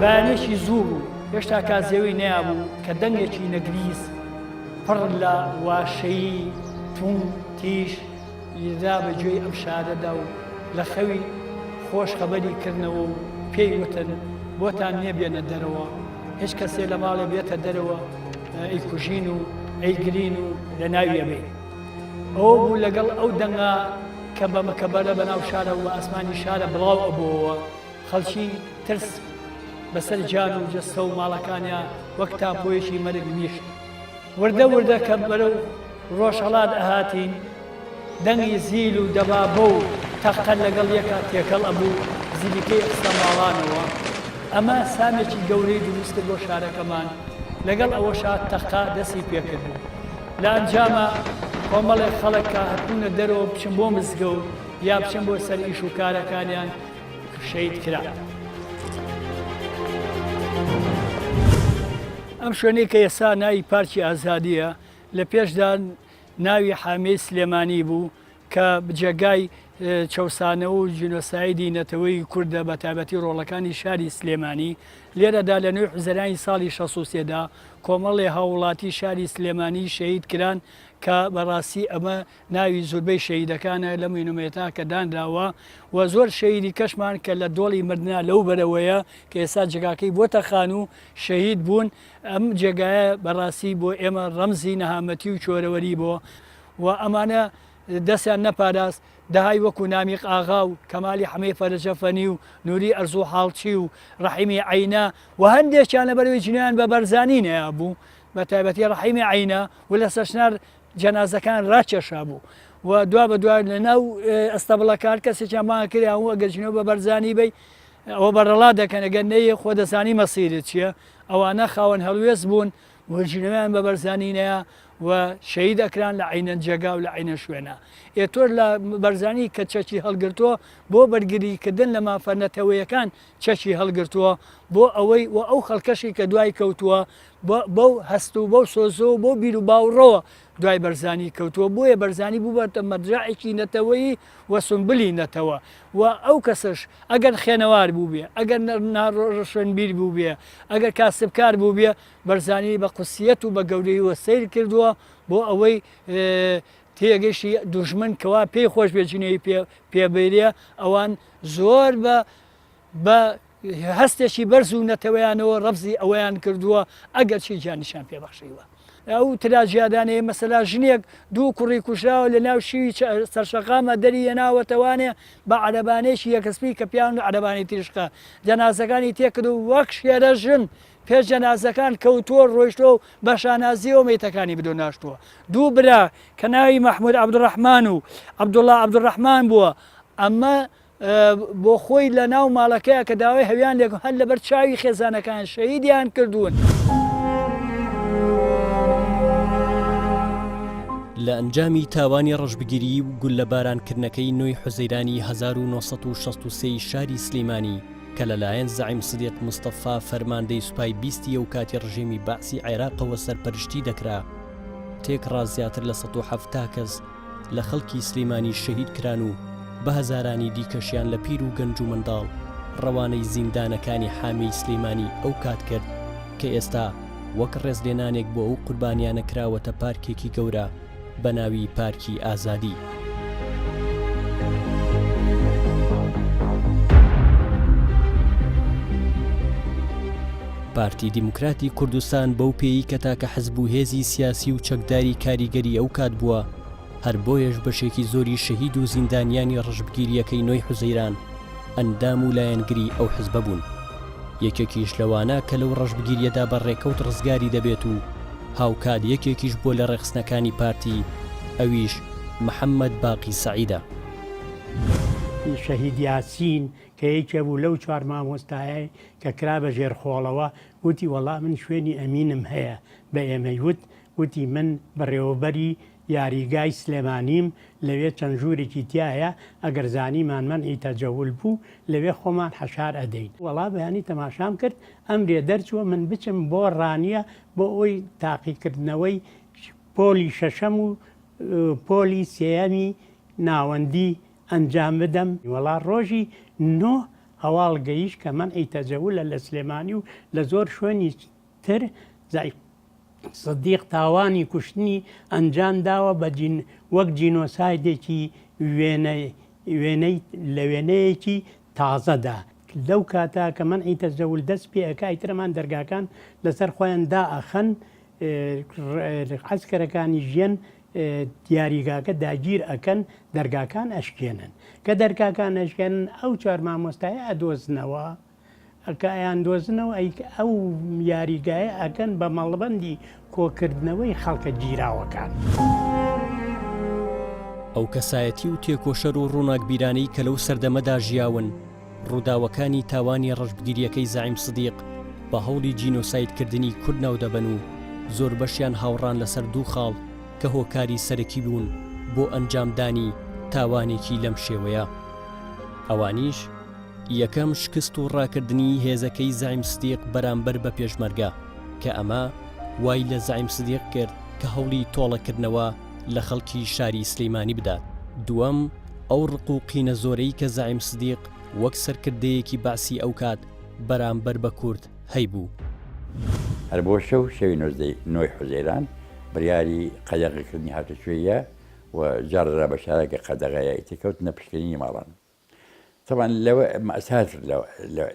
بەیانێکی زوو بوو، هێشتا کازێوەی نەیابوو کە دەنگێکی نەگریس پڕ لە واشەیی توند تیژ یدا بە گوێی ئەم شارەدا و لە خەوی خۆش خەبەری کردنەوە و پێی وتن بۆتان نییە بێنە دەرەوە، هیچ کەسێ لە ماڵێ بێتە دەرەوە ئەیکوژین و ئەیگرین و لە ناوی ئەبەین. ئەوە بوو لەگەڵ ئەو دەنگە کە بە مکەبەرە بە ناو شارە و بە ئاسمانی شارە بڵاو ئەبۆوە، خەڵکی ترس بەسەر گیان و جەستە و ماڵەکانیا وەک تاپۆیەکی مەرگ نیشت. وردە وردە کە بەرەو ڕۆژهەڵات ئەهاتین، دەنگی زیل و دەبابە و تەقە لەگەڵ یەکا تێکەڵ ئەبوو، زیلیکەی ئەخستە ماڵانەوە. ئەمە سامێکی گەورەی دروست کرد بۆ شارەکەمان، لەگەڵ ئەوەشا تەقە دەستی پێکردبوو. لە ئەنجاما کۆمەڵێک خەڵک کە هەتبوونە دەرەوە بچن بۆ مزگەوت یا بچن بۆ سەر ئیش و کارەکانیان شەهید کران. ئەم شوێنەی کە ئێستا ناوی پارکی ئازادییە، لە پێشدا ناوی حامیەی سلێمانی بوو کە جێگای چەوسانەوە و جینۆسایدی نەتەوەی کوردە بە تایبەتی ڕۆڵەکانی شاری سلێمانی. لێرەدا لە نۆی حوزەرانی ساڵی 63 دا کۆمەڵێ هاووڵاتی شاری سلێمانی شەهید کران کە بەڕاستی ئەمە ناوی زوربەی شەهیدەکانە لەم وینومێتا کە دانراوە و زۆر شەهیدی کەشمان کە لە دۆڵی مردنا لەو بەرەوەیە کە ئێستا جێگاکەی بۆتە خانوو شەهید بوون ئەم جێگایە بەڕاستی بۆ ئێمە ڕەمزی نەهامەتی و چۆرەوەری بۆ و ئەمانە دەستیان نەپاراست دەهای وەکو نامیق ئاغا و کەمالی حەمەی فەرەجەفەنی و نوری ئەرزوحاڵچی و ڕەحیمی عەینە و هەندێکیان لەبەرئەوەی جنێویان بە بەرزانی نەیابوو بە تایبەتی ڕەحیمی عەینە و لە سەرچنار جەنازەکان ڕاکێشابوو و دوا بە دوا لە ناو ئەستەبڵەکان کەسێکیان بانگ کرا و ئەگەر جنێو بە بەرزانی بەی ئەوە بەرەڵا دەکەن ئەگەر نەیە خۆ دەزانی مەسیرت چییە ئەوانە خاوەن هەڵوێست بوون و جنێویان بە بەرزانی نەیا و شەهید ئەکران لە عەینەن جێگا و لە عەینەن شوێنا ئێ تۆش لە بەرزانی کە چەکی هەڵگرتووە بۆ بەرگری کردن لە مافە نەتەوەیەکان چەکی هەڵگرتووە بۆ ئەوەی و ئەو خەڵکەشی کە دوای کەوتووە بەو هەست و بەو سۆزۆ و بەو بیر و باوڕەوە دوای بەرزانی کەوتووە بۆیە بەرزانی بووبەتە مەرجەعێکی نەتەوەیی و سونبلی نەتەوە و ئەو کەسەش ئەگەر خێنەوار بووبێ ئەگەر ڕۆشنبیر بووبێ ئەگەر کاسبکار بووبێ بەرزانی بە قودسیەت و بە گەورەییەوە سەیر کردووە بۆ ئەوەی تێگەشتی دوژمن کەوا پێی خۆش بێ جنێوی پێ پێ بێرێ ئەوان زۆر بە بە هەستێکی بەرز و نەتەوەیانەوە ڕەفزی ئەوەیان کردووە ئەگەرچی گیانیشیان پێ بەخشیوە. ئەو تراجیادانەیە مەسەلا ژنێک دوو کوڕی کوژراوە لە ناو شیوی سەرشەقامە دەری هێناوەتەوانێ بە عەرەبانەیەکی یەکسپی کە پیاون عەرەبانەی تریشقە جەنازەکانی تێکرد و وەک شێرە ژن پێش جەنازەکان کەوتووە ڕۆیشتووە و بە شانازییەوە مەیتەکانی بدۆ ناشتووە. دوو برا کە ناوی مەحمود عەبدولڕەحمان و عەبدوڵڵا عەبدولڕەحمان بووە، ئەمە بۆ خۆی لە ناو ماڵەکەیا کە داوای هەویان لێ هەر لەبەر چاوی خێزانەکان شەهیدیان کردوون. لە ئەنجامی تاوانی ڕەشبگیریی و گوللەبارانکردنەکەی نۆی حوزەیرانی 1963 ی شاری سلیمانی، کە لەلایەن زەعیم سدیق مستەفا فەرماندەی سوپای بیستی ئەوکاتی ڕژێمی بەعسی عێراقەوە سەرپەرشتی دەکرا، تێکڕا زیاتر لە 170 کەس لە خەڵکی سلیمانی شەهید کران و بە هەزارانی دیکەشیان لە پیر و گەنج و منداڵ ڕەوانەی زیندانەکانی حامیەی سلیمانی ئەوکات کرد کە ئێستا وەک ڕێزلێنانێک بۆ ئەو قوربانیانە کراوەتە پارکێکی گەورە بە ناوی پارکی ئازادی. پارتی دیموکراتی کوردستان بەو پێیی کە تاکە حزب و هێزی سیاسی و چەکداری کاریگەری ئەو کات بووە، هەر بۆیەش بەشێکی زۆری شەهید و زیندانیانی ڕەشبگیرییەکەی نۆی حوزەیران ئەندام و لایەنگری ئەو حزبە بوون. یەکێکیش لەوانە کە لەو ڕەشبگیرییەدا بە ڕێکەوت ڕزگاری دەبێت و هاوکات یەکێکیش بووە لە ڕێکخستنەکانی پارتی، ئەویش محەمەد باقی سەعیدە. شەهید یاسین کە یەکێ بوو لەو چوار مامۆستایەی کە کرا بە ژێر خۆڵەوە، وتی وەڵا من شوێنی ئەمینم هەیە، بە ئێمەی وت، وتی من بەڕێوەبەری یاریگای سلێمانیم، لەوێ چەند ژوورێکی تیایە، ئەگەر زانیمان مەنعی تەجەول بوو، لەوێ خۆمان حەشار ئەدەین. وەڵا بەیانی تەماشام کرد ئەمرێ دەرچووە من بچم بۆ ڕانیە بۆ ئەوەی تاقیکردنەوەی پۆلی شەشەم و پۆلی سێیەمی ناوەندی ئەنجام بدەم. وەڵا ڕۆژی نۆ. هەواڵ گەیشت کە مەنعی تەجەولە لە سلێمانی و لە زۆر شوێنی تر زەعیم سدیق تاوانی کوشتنی ئەنجام داوە بە جین وەک جینۆسایدێکی وێنە وێنەی لە وێنەیەکی تازەدا. لەو کاتە کە مەنعی تەجەول دەست پێ ئەکا ئیتر ئەمان دەرگاکان لەسەر خۆیان دائەخەن عەسکەرەکانیش یەن یاریگاکە داگیر ئەکەن دەرگاکان ئەشکێنن کە دەرگاکان ئەشکێنن ئەو چوار مامۆستایە ئەدۆزنەوە کە ئەیاندۆزنەوە ئەی ئەو یاریگایە ئەکەن بە مەڵبەندی کۆکردنەوەی خەڵکە گیراوەکان. ئەو کەسایەتی و تێکۆشەر و ڕووناکبیرانەی کە لەو سەردەمەدا ژیاون، ڕووداوەکانی تاوانی ڕەشبگیرییەکەی زەعیم سدیق بە هەوڵی جینۆسایدکردنی کورد ناودەبەن و زۆربەشیان هاوڕان لەسەر دوو خاڵ کە هۆکاری سەرەکی بوون بۆ ئەنجامدانی تاوانێکی لەم شێوەیە ئەوانیش، یەکەم شکست و ڕاکردنی هێزەکەی زەعیم سدیق بەرامبەر بە پێشمەرگە کە ئەمە وای لە زەعیم سدیق کرد کە هەوڵی تۆڵەکردنەوە لە خەڵکی شاری سلیمانی بدات. دووەم، ئەو ڕق و قینە زۆرەی کە زەعیم سدیق وەک سەرکردەیەکی بەعسی ئەوکات بەرامبەر بە کورد هەیبوو. هەر بۆ شەو شەوی نۆزدەی نۆی حوزەیران بڕیاری قەدەغەکردنی هاتوچۆیە و جاڕدرا بە شارا کە قەدەغەیە، ئیتر کەوتنە پشکنینی ماڵان. تەبعەن لەوە مەئسات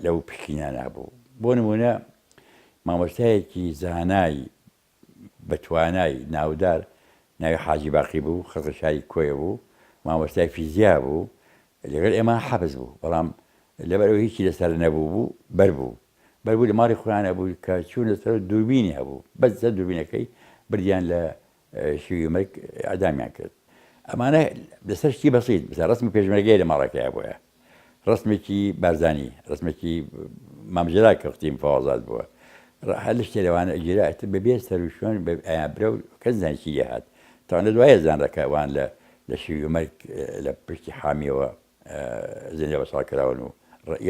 لەو پشکنینانە هەبوو. بۆ نموونە مامۆستایەکی زانای بە توانای ناودار ناوی حاجی باقی بوو، خەڵکی شاری کۆیە بوو، مامۆستای فیزیا بوو، لەگەڵ ئێمە حەبس بوو، بەڵام لەبەر ئەوەی هیچی لەسەر نەبوو بوو بەر بوو، بەر بوو لە ماڵی خۆیان ئەبوو کە چوونە سەر دووربینی هەبوو، بەس سەر دووربینەکەی بردیان لە شیوی مەرگ ئیعدامیان کرد. ئەمانە لەسەر شتی بەسیت، مثلا ڕەسمی پێشمەرگەی لە ماڵەکەیا بووە، ڕەسمێکی بارزانی، ڕەسمێکی مام جەلال کە وەختی مفاوەزات بووە، هەر لە شتێ لەوانە ئەگیرا ئیتر بە بێ سەر و شوێن ئەیان برا و کەس نازانێ چی لێ هات. تاوان لە دوایە زانرا کە ئەوان لە لە شیوی مەرگ لە پشتی حامیەوە زیندە بەچاڵ کراون و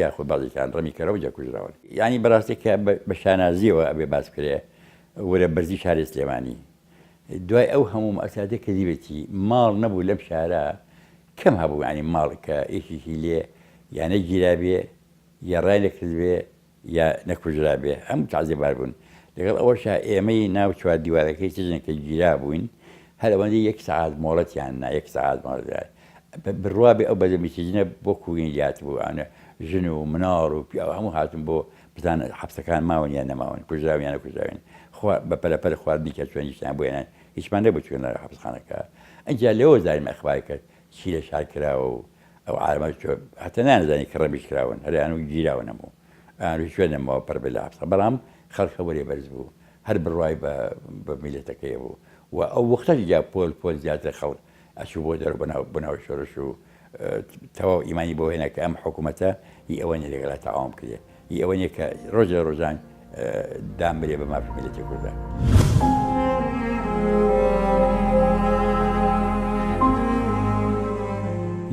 یاخود بەعزێکیان ڕەمی کراوە جا کوژراون. یانی بەڕاستی کە بە شانازیەوە ئەبێ باس بکرێ ورە بەرزی شاری سلێمانی دوای ئەو هەموو مەئساتە کە دیبێتی ماڵ نەبوو لەم شارە کەم هەبوو یانی ماڵ کە یەکێکی لێ یا نەگیرابێ یا ڕای نەکردبێ یا نەکوژرابێ هەموو تەعزیەبار بوون لەگەڵ ئەوەشا ئێمەی ناو چوار دیوارەکەی سجن کە گیرابووین هەر ئەوەندەی یەک سەعات مۆڵەتیان نا یەک سەعات مۆڵەت بڕوا بێ ئەو بەدەمی سجنە بۆ کووین لاتبوو ئەوانە ژن و مناڵ و پیاو هەموو هاتن بۆ بزانن حەبسەکان ماون یان نەماون کوژراون یان نەکوژراون خوا بە پەلە پەلە خواردنی کە چۆن هیچیان بۆ هێنان هیچمان نەبوو چوون لە حەبسخانەکە ئەنجا لەوە زانیم ئەخبار کرد چی لە شار کراوە و ئەو عالەمە چۆ هەتا نانەزانی کە ڕەمیش کراون هەریان و گیراون هەموو ئەیان و شوێن نەماوە پڕ بێ لە حەبسە بەڵام خەڵک هەوەرێ بەرز بوو هەر بڕوای بە بە میلەتەکەی بوو و ئەو وەختەش جا پۆل پۆل زیاتر خەڵک ئەچوو بۆ دەرەوە بەناو بەناو شۆرش و تەواو ئیمانی بۆ هێنا کە ئەم حکوومەتە هی ئەوە نیە لەگەڵا تەعاون بکرێ هی ئەوە نیە کە ڕۆژ لە ڕۆژان دان برێ بە مافی میللەتی کوردە.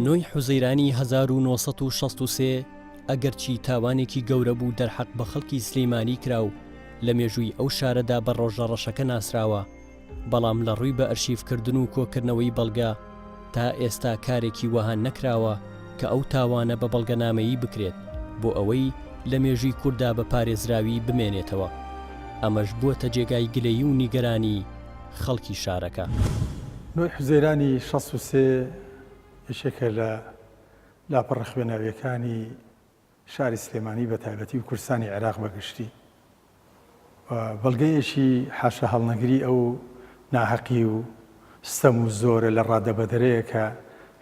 نۆی حوزەیرانی 1963 ئەگەرچی تاوانێکی گەورە بوو دەرحەق بە خەڵکی سلیمانی کرا و لە مێژووی ئەو شارەدا بە ڕۆژە ڕەشەکە ناسراوە، بەڵام لە ڕووی بە ئەرشیفکردن و کۆکردنەوەی بەڵگە تا ئێستا کارێکی وەها نەکراوە کە ئەو تاوانە بە بەڵگەنامەیی بکرێت بۆ ئەوەی لە مێژووی کورددا بە پارێزراوی بمێنێتەوە. ئەمەش بووەتە جێگای گلەیی و نیگەرانی خەڵکی شارەکە. نۆی حوزەیرانی 63 یەکێکە لە لاپەڕە خوێناوییەکانی شاری سلێمانی بە تایبەتی و کوردستانی عێراق بە گشتی و بەڵگەیەکی حاشاهەڵنەگری ئەو ناهەقی و ستەم و زۆرە لە ڕادەبەدەرەیە کە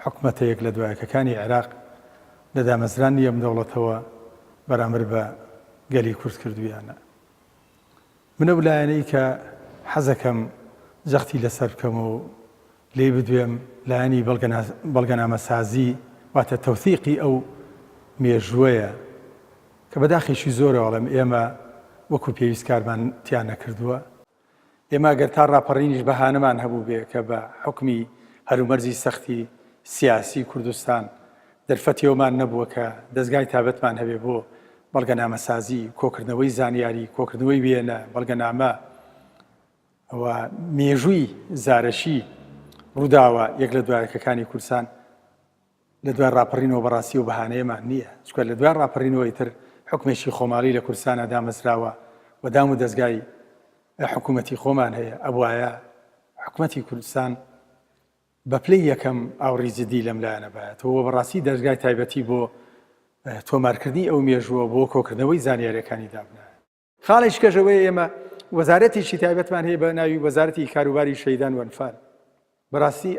حکومەتە یەک لە دوایەکەکانی عێراق لە دامەزرانی ئەم دەوڵەتەوە بەرامبەر بە گەلی کورد کردوویانە. من ئەو لایەنەی کە حەزەکەم جەختی لەسەر بکەم و لێی بدوێم لایەنی بەڵگەنامەسازی واتە تەوثیقی ئەو مێژووەیە کە بە داخێکی زۆرەوە ئەڵێم ئێمە وەکو پێویست کارمان تیا نەکردووە. ئێمە گەر تا ڕاپەڕینیش بەهانەمان هەبووبێ کە بە حوکمی هەلومەرجی سەختی سیاسی کوردستان دەرفەتی ئەومان نەبووە کە دەزگای تابەتمان هەبێ بۆ بەڵگەنامەسازی، کۆکردنەوەی زانیاری، کۆکردنەوەی وێنە، بەڵگەنامە و مێژووی زارەکی ڕووداوە یەک لە دوایەکەکانی کوردستان. لە دوای ڕاپەڕینەوە بەڕاستی ئەو بەهانەیەمان نییە، چونکە لە دوای ڕاپەڕینەوە ئیتر حوکمێکی خۆماڵی لە کوردستانا دامەزراوە و دام و دەزگای حکوومەتی خۆمان هەیە، ئەبوایە حکومەتی کوردستان بە پلەی یەکەم ئاوڕی جدی لەم لایەنە بایەتەوە و بەڕاستی دەزگای تایبەتی بۆ تۆمارکردنی ئەو مێژووە بۆ کۆکردنەوەی زانیاریەکانی دابنایە. خاڵێکی کەش ئەوەیە ئێمە وەزارەتێکی تایبەتمان هەیە بە ناوی وەزارەتی کاروباری شەهیدان و ئەنفال. بەڕاستی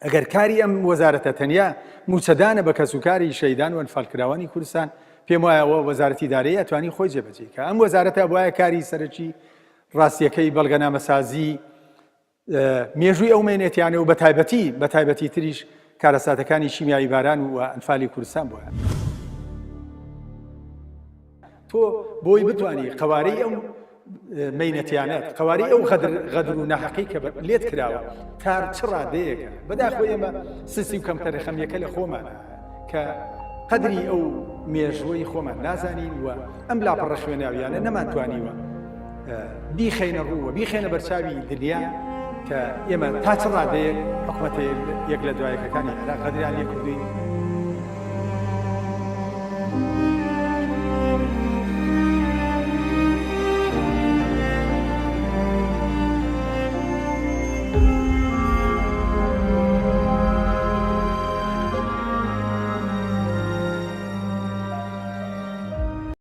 ئەگەر کاری ئەم وەزارەتە تەنیا مووچەدانە بە کەسوکاری شەهیدان و ئەنفالکراوانی کوردستان، پێم وایە ئەوە وەزارەتی دارایی ئەتوانی خۆی جێبەجێی کە. ئەم وەزارەتە بوایە کاری سەرەکی ڕاستیەکەی بەڵگەنامەسازی مێژووی ئەو مەینەتیانە و بەتایبەتی بەتایبەتی تریش کارەساتەکانی شیمیایی باران و ئەنفالی کوردستان بووە. تۆ بۆی بتانی قوارەی ئەو مەینەتیانەت قواری ئەو غەدر غەدر و ناحەقی کە لێت کراوە تا چ ڕادەیەکە بەداخۆ ئێمە سسی و کەمتەرخەمیەکە لە خۆمانە کە قەدری ئەو مێژووەی خۆمان نازانین و ئەم لاپەڕە خوێناویانە نەمانتوانیوە بیخەینە ڕوو و بیخەینە بەرچاوی دنیا کە ئێمە تا چ ڕادەیەک حکومەتە یەک لە دوایەکەکانی عێراق غەدریان لێ کردوین.